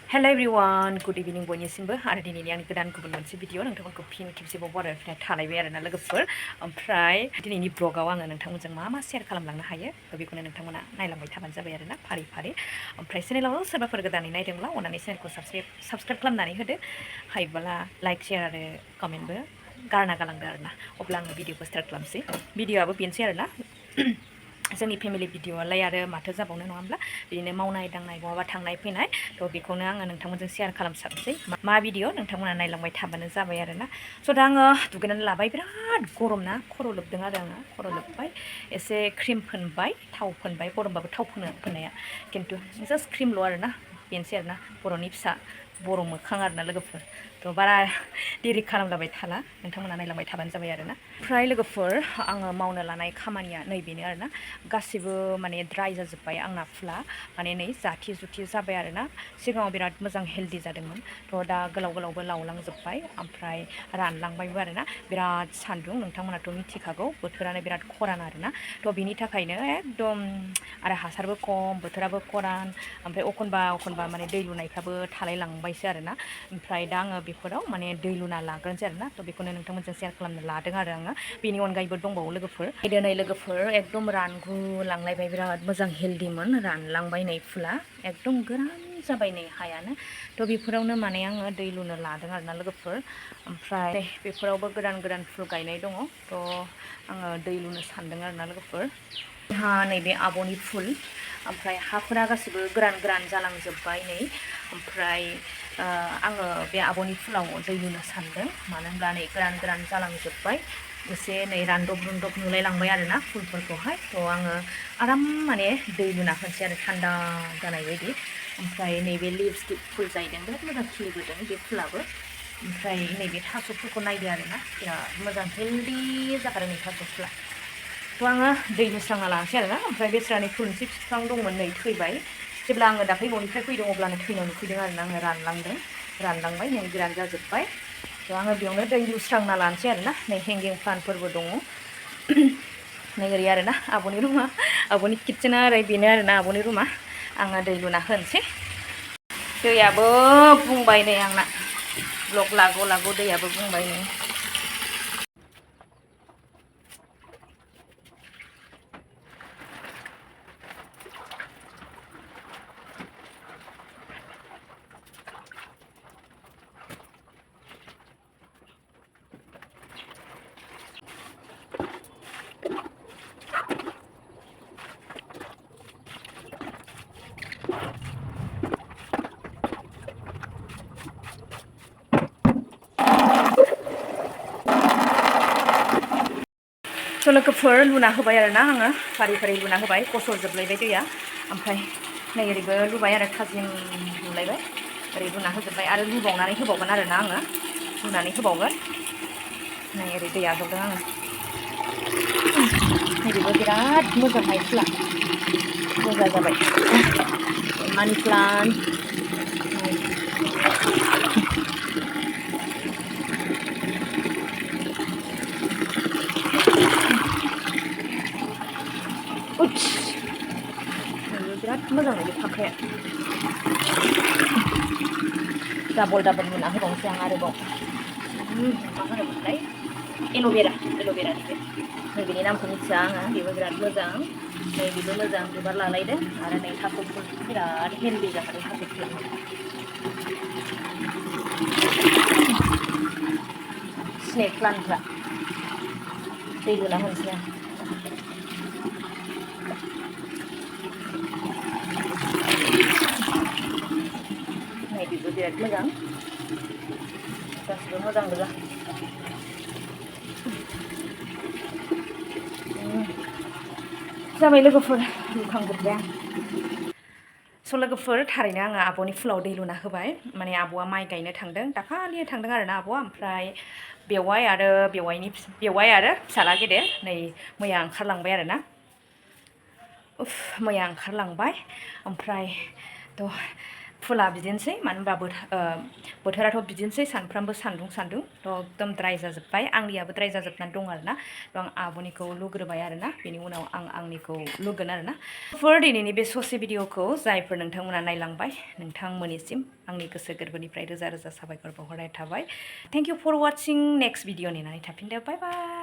Hello everyone, good evening बयनिसिमबो आरो दिनैनि आंनि गोदान गुबुन मोनसे भिडिअ नोंथांमोनखौ फिन खेबसेबाव बरायफिननाय थालायबाय आरोना लोगोफोर ओमफ्राय दिनैनि ब्लगाव आङो नोंथांमोनजों मा शेयार खालामलांनो हायो बेखौनो नोंथांमोना नायलांबाय थाबानो जाबाय आरोना फारि फारि ओमफ्राय चेनेलाव सोरबाफोर गोदानै नायदोंब्ला अननानै चेनेलखौ साबस्क्राइब खालामनानै होदो हायोब्ला लाइक शेयार आरो कमेन्टबो गारना गालांदो आरोना अब्ला आङो भिडिअखौ स्टार्ट खालामसै भिडिअआबो बेनोसै आरोना जोंनि फेमिलि भिडिअआलाय आरो माथो जाबावनो नङा होमब्ला बिदिनो मावनाय दांनाय बहाबा थांनाय फैनाय थ' बेखौनो आङो नोंथांमोनजों शेयार खालामसाबसै मा भिडिअ नोंथांमोना नायलांबाय थाबानो जाबाय आरोना स' दा आङो दुगैनानै लाबाय बिराद गरम ना खर' लोबदों आरो आङो खर' लोबबाय एसे क्रिम फोनबाय थाव फोनबाय गरमबाबो थाव फोननाया खिन्थु जास्ट क्रिमल' आरोना बेनोसै आरोना बर'नि फिसा बर' मोखां आरोना लोगोफोर थ' बारा देरि खालामलाबाय थाला नोंथांमोना नायलांबाय थाबानो जाबाय आरोना ओमफ्राय लोगोफोर आङो मावनो लानाय खामानिया नैबेनो आरोना गासिबो माने ड्राइ जाजोब्बाय आंना फुला माने नै जाथि जुथि जाबाय आरोना सिगाङाव बिराद मोजां हेल्दि जादोंमोन थ' दा गोलाव गोलावबो लावलांजोब्बाय ओमफ्राय रानलांबायबो आरोना बिराद सान्दुं नोंथांमोनाथ' मिथिखागौ बोथोरानो बिराद खरान आरोना थ' बिनि थाखायनो एकदम आरो हासारबो खम बोथोराबो खरान ओमफ्राय एखनबा माने दै लुनायफ्राबो थालायलांबायसो आरोना ओमफ्राय दा आङो बेफोराव माने दै लुना लाग्रोनोसै आरोना थ' बेखौनो नोंथांमोनजों शेयार खालामनो लादों आरो आङो बेनि अनगायैबो दंबावो लोगोफोर दिनै लोगोफोर एकदम रानगुलांलायबाय बिराद मोजां हेल्दिमोन रानलांबाय नै फुला एकदम गोरान जाबाय नै हायानो थ' बेफोरावनो माने आङो दै लुनो लादों आरोना लोगोफोर ओमफ्राय बेफोरावबो गोदान फुल गायनाय दङ थ' आङो दै लुनो सानदों आरोना लोगोफोर जोंहा नैबे आब'नि फुल ओमफ्राय हाफोरा गासिबो गोरान जालांजोब्बाय नै ओमफ्राय आङो बे आब'नि फुलाव दै लुनो सानदों मानो होनब्ला नै गोरान जालांजोब्बाय एसे नै रानदब रुनदब नुलायलांबाय आरोना फुलफोरखौहाय थ' आङो आराम माने दै लुना होनोसै आरो थान्दा जानाय बायदि ओमफ्राय नैबे लिपस्टिक फुल जाहैदों बिराद मोजां खिलिबोदों बे फुलाबो ओमफ्राय नैबे थास'फोरखौ नायदो आरोना बिराद मोजां हेल्दि जाखादों नै थास' फुला थ' आङो दै लुस्रांना लानोसै आरोना ओमफ्राय बेस्रानि थुलुंसि बिफां दंमोन नै थैबाय जेब्ला आङो दाख्लै न'निफ्राय फैदों अब्लानो थैनाय नुफैदों आरोना आङो रानलांबाय नै गोरान जाजोब्बाय थ' आङो बेयावनो दै लुस्रांना लानोसै आरोना नै हेंगिं प्लान्टफोरबो दङ नै ओरै आरोना आब'नि रुमा आब'नि किटचेना ओरै बेनो आरोना आब'नि रुमा आङो दै लुना होनोसै दैयाबो बुंबाय नै आंना ब्लक लागौ दैयाबो बुंबाय नै थ' लोगोफोर लुना होबाय आरोना आङो फारि लुना होबाय गसरजोबलायबाय दैया ओमफ्राय नै ओरैबो लुबाय आरो थाजिम लुलायबाय ओरै लुना होजोब्बाय आरो लुबावनानै होबावगोन आरोना आङो लुनानै होबावगोन नै ओरै दै आजावदों आङो नैबेबो बिराद मोजांहाय फुला मोजां जाबाय मानि प्लान्ट बिराद मोजां बे फाख्राया डाबल लुना होबावनोसै आं आरोबाव मा होनोमोनलाय एल'भेरानि बे नैबेनि नामखौ मिथिया आङो बेबो बिराद मोजां नै बेबो मोजां बिबार लालायदों आरो नै थास' फुल बिराद हेल्दि जाखादों थास' फुला स्नेक प्लान्टफ्रा दै लुना होनोसै आं नै बेबो बिराद मोजां गासिबो मोजां गोजा जाबाय लोगोफोर लुखांजोब्बाय आं स' लोगोफोर थारैनो आङो आब'नि फुलाव दै लुना होबाय माने आब'आ माइ गायनो थांदों दाखालि थांदों आरोना आब'आ ओमफ्राय बेवाइ आरो फिसाला गेदेर नै मैया ओंखारलांबाय आरोना मैया ओंखारलांबाय ओमफ्राय थ' फुला बिदिनोसै मानो होनबा बोथोराथ' बिदिनोसै सानफ्रामबो सान्दुं थ' एकदम द्राय जाजोब्बाय आंनियाबो द्राय जाजोबनानै दं आरोना थ' आं आब'निखौ लुग्रोबाय आरोना बेनि उनाव आं आंनिखौ लुगोन आरोना दिनैनि बे ससे भिडिअखौ जायफोर नोंथांमोना नायलांबाय नोंथांमोननिसिम आंनि गोसो गोरबोनिफ्राय रोजा रोजा साबायखर बावहरनाय थाबाय thank you for watching next video नेनानै थाफिनदो बाय बाय